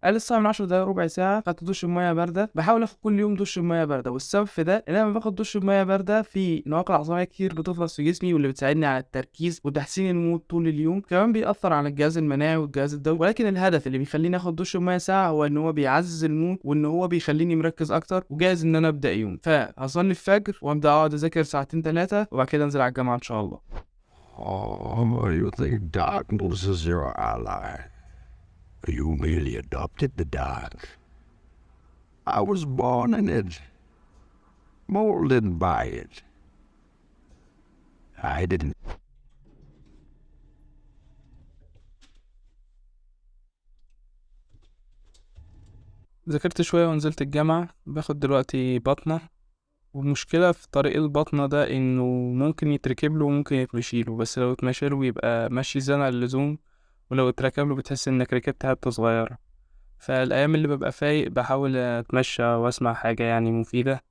قال الساعة من 10 دقايق ربع ساعة، خدت دش بميه باردة. بحاول اخد كل يوم دش بميه باردة، والسبب في ده ان انا لما باخد دش بميه باردة في نواقل عصبية كتير بتفرز في جسمي، واللي بتساعدني على التركيز وتحسين ال mood طول اليوم. كمان بيأثر على الجهاز المناعي والجهاز الدوري. ولكن الهدف اللي بيخليني اخد دش بميه ساعة هو ان هو بيعزز ال mood، وان هو بيخليني مركز اكتر وجاهز ان انا ابدا يوم. فهصلي الفجر وابدا اقعد اذاكر ساعتين 3، وبعد كده انزل على الجامعة ان شاء الله. Oh, you think darkness is your ally? You merely adopted the dark. I was born in it, molded by it. I didn't. ذاكرت شوية ونزلت الجامعة. باخد دلوقتي بطنة، والمشكلة في طريق البطنة ده إنه ممكن يتركب له وممكن يتمشي له، بس لو اتمشى له يبقى ماشي زيادة عن اللزوم، ولو اتركب له بتحس إنك ركبت هبتة صغيرة. فالأيام اللي ببقى فايق بحاول أتمشى وأسمع حاجة مفيدة.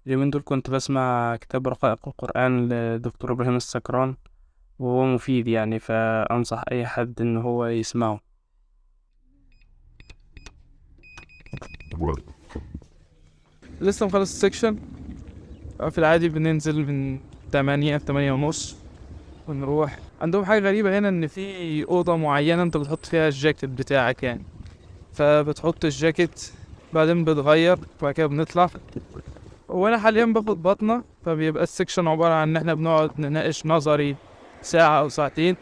اليومين دول كنت بسمع كتاب رقائق القرآن لدكتور إبراهيم السكران، وهو مفيد فأنصح أي حد إن هو يسمعه. لسه مخلص ال section. في العادي بننزل من تمانية في تمانية ونص ونروح. عندهم حاجة غريبة هنا، إن في أوضة معينة أنت بتحط فيها الجاكيت بتاعك فبتحط الجاكيت بعدين بتغير وبعد كده بنطلع. وأنا حاليا باخد بطنة، فبيبقى ال section عبارة عن إن إحنا بنقعد نناقش نظري ساعة أو ساعتين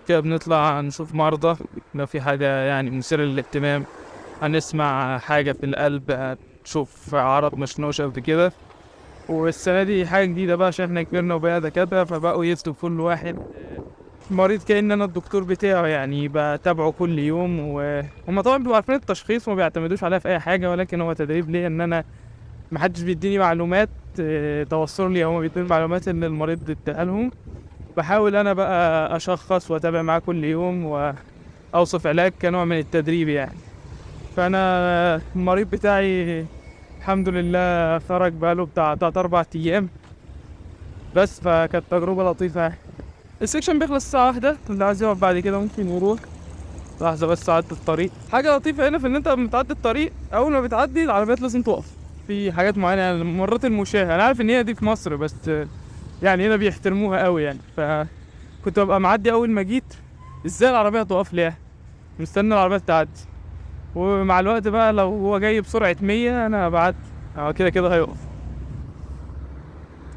كده، بنطلع نشوف مرضى لو في حاجة مثيرة للاهتمام، هنسمع حاجة في القلب، هنشوف عرض مشنوشة قبل كده. والسنة دي حاجة جديدة بقى عشان احنا كبرنا وبقينا دكاترة، فبقوا يدوا كل واحد مريض كأن أنا الدكتور بتاعه، بتابعه كل يوم. وهم طبعا بيبقوا عارفين التشخيص وما بيعتمدوش عليها في أي حاجة، ولكن هو تدريب ليا إن أنا محدش بيديني معلومات، توصل لي، هما بيدوني المعلومات اللي المريض اداها لهم. بحاول أنا بقى أشخص وأتابع معاه كل يوم وأوصف علاج كنوع من التدريب. فأنا المريض بتاعي الحمد لله خرج بقاله بتاع 3-4 أيام بس، فكانت تجربة لطيفة. ال section بيخلص الساعة 1، اللي عايز يقف بعد كده ممكن يروح. لحظة بس عدت الطريق. حاجة لطيفة هنا في إن أنت لما بتعدي الطريق، أول ما بتعدي العربيات لازم تقف في حاجات معينة، مرات المشاة. أنا عارف إن هي دي في مصر، بس هنا بيحترموها قوي. فكنت ببقى معدي أول ما جيت، إزاي العربية تقف ليه؟ مستني العربية تعدي. ومع الوقت بقى لو هو جاي بسرعة 100 أنا بعدي، هو كده كده هيقف.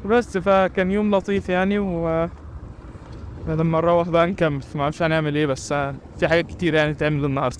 بس فكان يوم لطيف و لما نروح بقى نكمل، ما اعرفش هنعمل ايه، بس في حاجات كتير تعمل النهارده.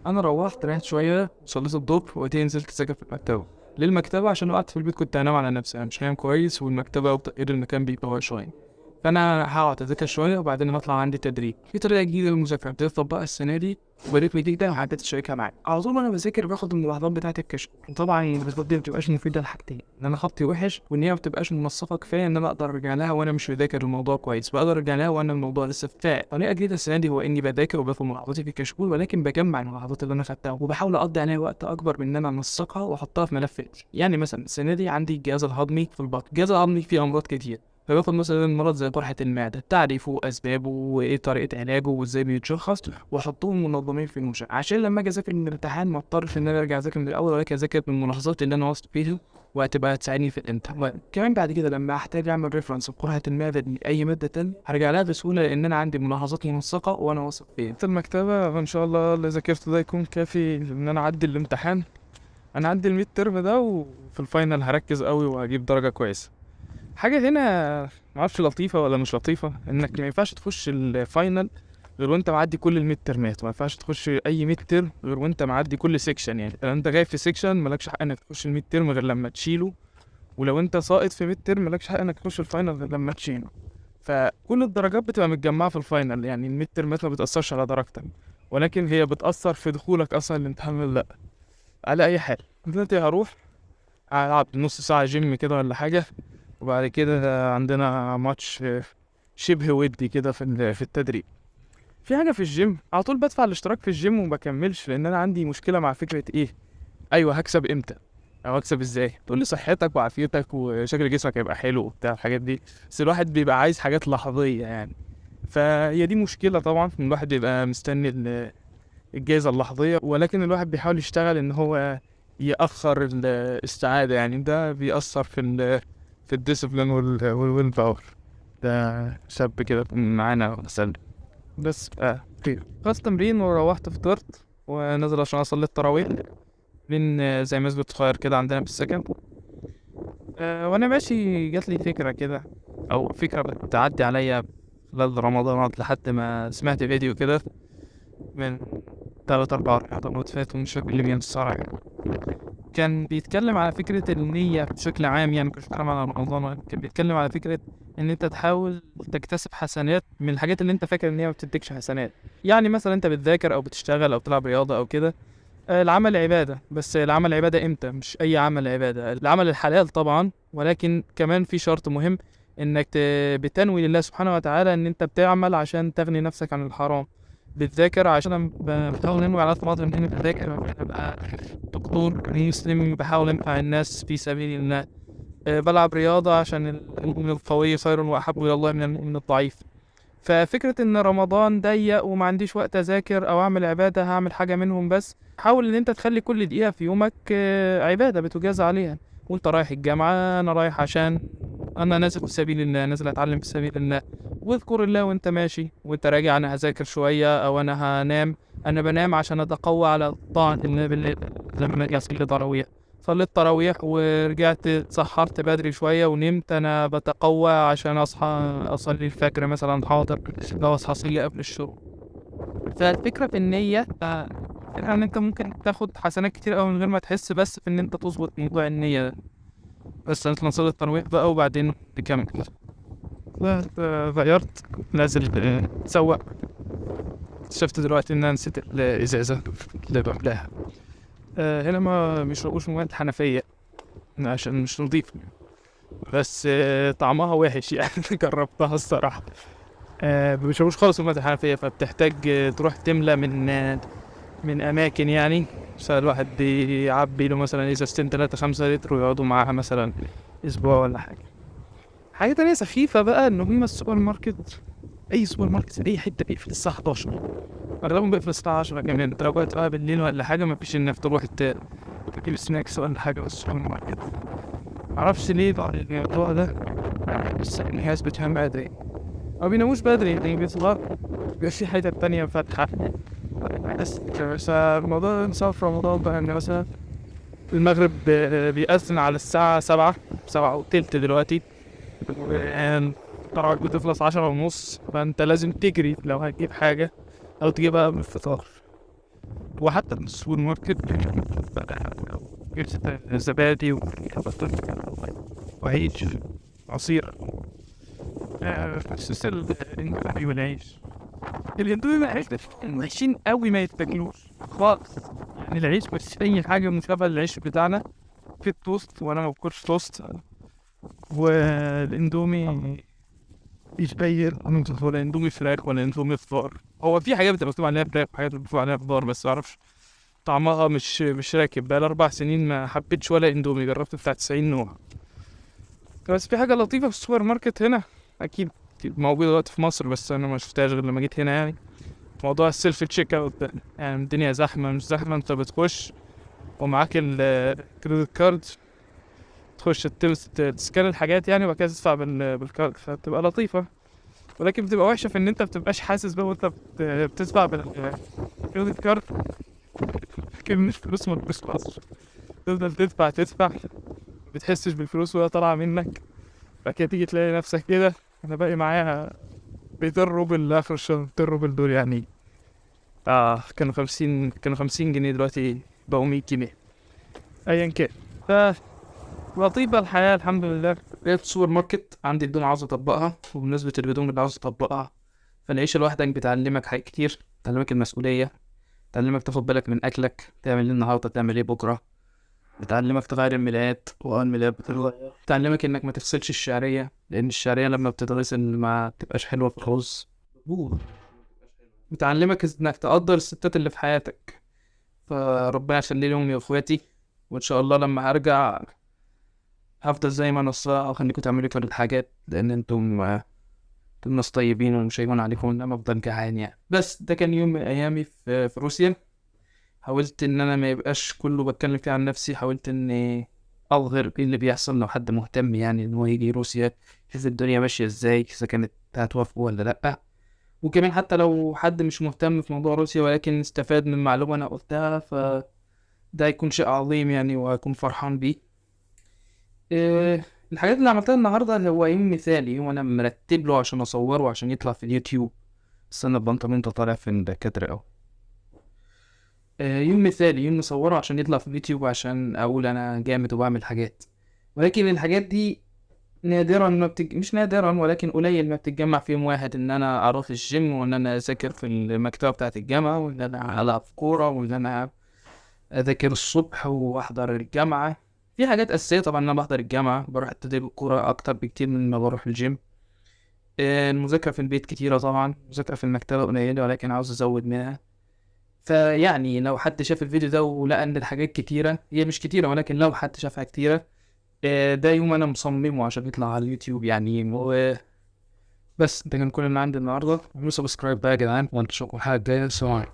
انا روحت ريحت شوية، صليت الظهر، وبعدين نزلت اذاكر في المكتبة. ليه المكتبة؟ عشان وقعدت في البيت كنت هنام على نفسي، انا مش نايم كويس، والمكتبه وتغيير المكان بيبقى شوية. فانا هقعد اذاكر شوية وبعدين هطلع عندي تدريب. في طريقه جديدة للمذاكره ابتديت اطبقها السنة دي وبريت جديدة وحبيت اشاركها معاك. على طول وانا بذاكر باخد الملاحظات بتاعتي الكشف، وطبعا الملاحظات دي ما بتبقاش مفيدة لحاجتين، ان انا خطي وحش، وان هي ما بتبقاش منسقة كفاية ان انا اقدر ارجع لها وانا مش مذاكر الموضوع كويس، بقدر ارجع لها وانا الموضوع لسه في فاق. طريقه جديدة السنة دي هو اني بذاكر وباخد ملاحظاتي في الكشكول، ولكن بجمع الملاحظات اللي انا خدتها وبحاول اقضي عليها وقت اكبر من ان انا انسقها واحطها في ملف. مثلا السنة دي عندي الجهاز الهضمي في البطن، الجهاز الهضمي فيه امراض كتير، فباخد مثلا مرض زي قرحة المعدة، تعريفه وأسبابه وإيه طريقة علاجه وإزاي بيتشخص، وأحطهم منظمين في Notion، عشان لما أجي أذاكر من الامتحان ما أضطرش إن أنا أرجع أذاكر من الأول، ولكن أذاكر من الملاحظات اللي أنا واثق فيها وهتبقى هتساعدني في الامتحان. كمان بعد كده لما أحتاج أعمل reference بقرحة المعدة دي أي مادة تانية هرجع لها بسهولة، لأن أنا عندي ملاحظات منسقة وأنا واثق فيها. في المكتبة فإن شاء الله اللي ذاكرته ده يكون كافي إن أنا أعدي الامتحان. أنا أعدي ال midterm ده، وفي ال final هركز قوي وهجيب درجة كويسة. حاجة هنا معرفش لطيفة ولا مش لطيفة، إنك ما ينفعش تخش ال final غير وأنت معدي كل ال midterm ات، ما ينفعش تخش أي midterm غير وأنت معدي كل section. لو أنت جاي في section مالكش حق إنك تخش ال midterm غير لما تشيله، ولو أنت ساقط في midterm مالكش حق إنك تخش ال final غير لما تشيله. فكل الدرجات بتبقى متجمعة في ال final، ال midterm ات ما بتأثرش على درجتك، ولكن هي بتأثر في دخولك أصلا الامتحان ولا لأ. على أي حال دلوقتي هروح ألعب نص ساعة جيم كده ولا حاجة، وبعد كده عندنا ماتش شبه ودي كده في التدريب. في حاجة في الجيم، على طول بدفع الاشتراك في الجيم وما بكملش، لأن أنا عندي مشكلة مع فكرة إيه، أيوة هكسب إمتى أو هكسب إزاي. تقول لي صحتك وعافيتك وشكل جسمك هيبقى حلو وبتاع الحاجات دي، بس الواحد بيبقى عايز حاجات لحظية. فهي دي مشكلة طبعا، إن الواحد بيبقى مستني الجائزة اللحظية، ولكن الواحد بيحاول يشتغل إن هو يأخر السعادة يعني. ده بيأثر في ال discipline وال will power. ده شاب كده معانا مثلا بس خير. خلصت تمرين وروحت فطرت ونزل عشان أصلي التراويح من زي مسجد صغير كده عندنا في السكن. وانا ماشي جات لي فكرة كده، او فكرة بتعدي عليا خلال رمضانات، لحد ما سمعت فيديو كده من 3-4 رمضانات فاتوا، مش فاكر اللي بين الصراحة. كان بيتكلم على فكرة النية بشكل عام، يعني مش بيتكلم على رمضان، كان بيتكلم على فكرة ان انت تحاول تكتسب حسنات من الحاجات اللي انت فاكر ان هي ما بتديكش حسنات. يعني مثلا انت بتذاكر او بتشتغل او بتلعب رياضة او كده، العمل عبادة، بس العمل عبادة امتى؟ مش اي عمل عبادة، العمل الحلال طبعا، ولكن كمان في شرط مهم انك بتنوي لله سبحانه وتعالى ان انت بتعمل عشان تغني نفسك عن الحرام. بتذاكر عشان بحاول انوي على قد ما اقدر ان انا بذاكر ابقى دكتور مسلم، بحاول انفع الناس في سبيل الله. بلعب رياضة عشان المؤمن القوي خير واحب الى الله من المؤمن الضعيف. ففكرة ان رمضان ضيق وما عنديش وقت اذاكر او اعمل عبادة، هعمل حاجة منهم بس. حاول ان انت تخلي كل دقيقة في يومك عبادة بتجازى عليها. وانت رايح الجامعة، انا رايح عشان انا نازل في سبيل الله، نازل اتعلم في سبيل الله. واذكر الله وانت ماشي، وانت راجع انا هذاكر شوية او انا هنام، انا بنام عشان اتقوى على طاعة الله بالليل لما اجي اصلي تراويح. صليت تراويح ورجعت اتسحرت بدري شوية ونمت، انا بتقوى عشان اصحى اصلي الفجر مثلا، حاضر لو اصحى اصلي قبل الشروق. فالفكرة في النية ان انت ممكن تاخد حسنات كتير قوي من غير ما تحس، بس في ان انت تظبط موضوع النية ده. بس انت نصلي التراويح بقى وبعدين نكمل. طلعت غيرت، نازل اتسوق. اكتشفت دلوقتي ان انا نسيت الازازة اللي بملاها. هنا ما بيشربوش مواد حنفية عشان مش نظيف، بس طعمها وحش يعني. جربتها الصراحة. ما بيشربوش خالص مواد الحنفية، فبتحتاج تروح تملى من أماكن يعني. فالواحد بيعبي له مثلا إزازتين 3 5 لتر ويقعدوا معاها مثلا أسبوع ولا حاجة. حاجة تانية سخيفة بقى، إن هما السوبر ماركت، أي سوبر ماركت في أي حتة بيقفل الساعة 11، أغلبهم بيقفل الساعة 10 كمان. أنت لو وقت بقى بالليل ولا حاجة مفيش إنك تروح تجيب snacks ولا حاجة في السوبر ماركت. معرفش ليه بعد الموضوع ده، بس الناس بتنام بدري أو بيناموش بدري يعني، بيطلعوا بيبقى في حتة تانية فاتحة. بس الموضوع ده في رمضان بقى، إن مثلا المغرب بيأذن على الساعة 7:20 دلوقتي، التراويح بتخلص 10:30، فأنت لازم تجري لو هتجيب حاجة أو تجيبها قبل الفطار. وحتى من السوبر ماركت جبت زبادي وعيش عصير، بس الاندومي والعيش. الاندومي والعيش وحشين قوي، ما يتاكلوش خالص يعني. العيش مش اي حاجة مشابهة للعيش بتاعنا في التوست، وانا ما باكلش توست. والاندومي يتبين ولا اندومي فراخ ولا اندومي خضار. هو في حاجات بتبقى مكتوب عليها فراخ وحاجات مكتوب عليها خضار، بس معرفش طعمها مش راكب. بقى 4 سنين ما حبيتش ولا اندومي، جربت بتاع 90 نوع. بس في حاجة لطيفة في السوبر ماركت هنا، اكيد موجودة دلوقتي في مصر بس انا ما شفتهاش غير لما جيت هنا يعني، موضوع ال self checkout ده. يعني الدنيا زحمة مش زحمة، انت بتخش ومعاك ال credit card، تخش ت scan الحاجات يعني، وبعد كده تدفع بال card، فبتبقى لطيفة. ولكن بتبقى وحشة في ان انت بتبقاش حاسس بقى وانت بتدفع بال credit card، كمية فلوس ما بتخلصش، تفضل تدفع ما بتحسش بالفلوس وهي طالعه منك. بعد كده تيجي تلاقي نفسك كده، انا باقي معايا 200 روبل لاخر الشهر. 200 روبل دول يعني كانوا 50، كانوا 50 جنيه، دلوقتي بقوا 100 جنيه ايا كان. ف لطيفة الحياة الحمد لله. لقيت سوبر ماركت عندي هدوم عاوز اطبقها، وبمناسبة الهدوم اللي عاوز اطبقها، فالعيشة لوحدك بتعلمك حاجات كتير، بتعلمك المسؤولية، بتعلمك تاخد بالك من اكلك، تعمل ايه النهارده تعمل ايه بكرة، بتعلمك تغير الملايات، واول ملايات بتتغير، بتعلمك انك ما تغسلش الشعرية لان الشعرية لما بتتغسل ما بتبقاش حلوة في الرز، بتعلمك انك تقدر الستات اللي في حياتك. فربنا يخلي لهم يا اخواتي، وان شاء الله لما هرجع هفضل زي ما انا الصراحة، اخليكم تعملوا كل الحاجات لان انتم الناس طيبين ومش هيهون عليكم ان انا افضل جعان يعني. بس ده كان يوم من ايامي في روسيا. حاولت ان انا ما يبقاش كله بتكلم فيه عن نفسي، حاولت ان اظهر ايه اللي بيحصل لو حد مهتم يعني ان هو يجي روسيا، يشوف الدنيا ماشية ازاي، اذا كانت هتوافقه ولا لا. وكمان حتى لو حد مش مهتم في موضوع روسيا ولكن استفاد من معلومة انا قلتها، فده هيكون شيء عظيم يعني، وهكون فرحان بيه. الحاجات اللي عملتها النهارده هو يوم مثالي، يوم انا مرتب له عشان اصوره عشان يطلع في اليوتيوب. استنى البنطلون ده طالع في الكادر اهو. يوم مثالي، يوم نصوره عشان يطلع في اليوتيوب، عشان اقول انا جامد وبعمل حاجات. ولكن الحاجات دي نادرا ما مش نادرا ولكن قليل ما بتتجمع في يوم واحد، ان انا اروح الجيم، وان انا اذاكر في المكتبة بتاعه الجامعة، وان انا العب كورة، وان انا اذاكر الصبح واحضر الجامعة. في حاجات اساسية طبعا، انا بحضر الجامعة، بروح التدريب الكورة اكتر بكتير من ما بروح الجيم. المذاكرة في البيت كتيرة طبعا، المذاكرة في المكتبة قليله ولكن عاوز ازود منها. فيعني لو حد شاف الفيديو ده ولقى ان الحاجات كتيرة، هي مش كتيرة ولكن لو حد شافها كتيرة، ده يوم انا مصممه عشان يطلع على اليوتيوب يعني. و بس ده كان كل اللي عندي النهارده. اعملوا subscribe بقى يا جدعان، وانتوا اشوفكم الحلقة الجاية. سلام عليكم.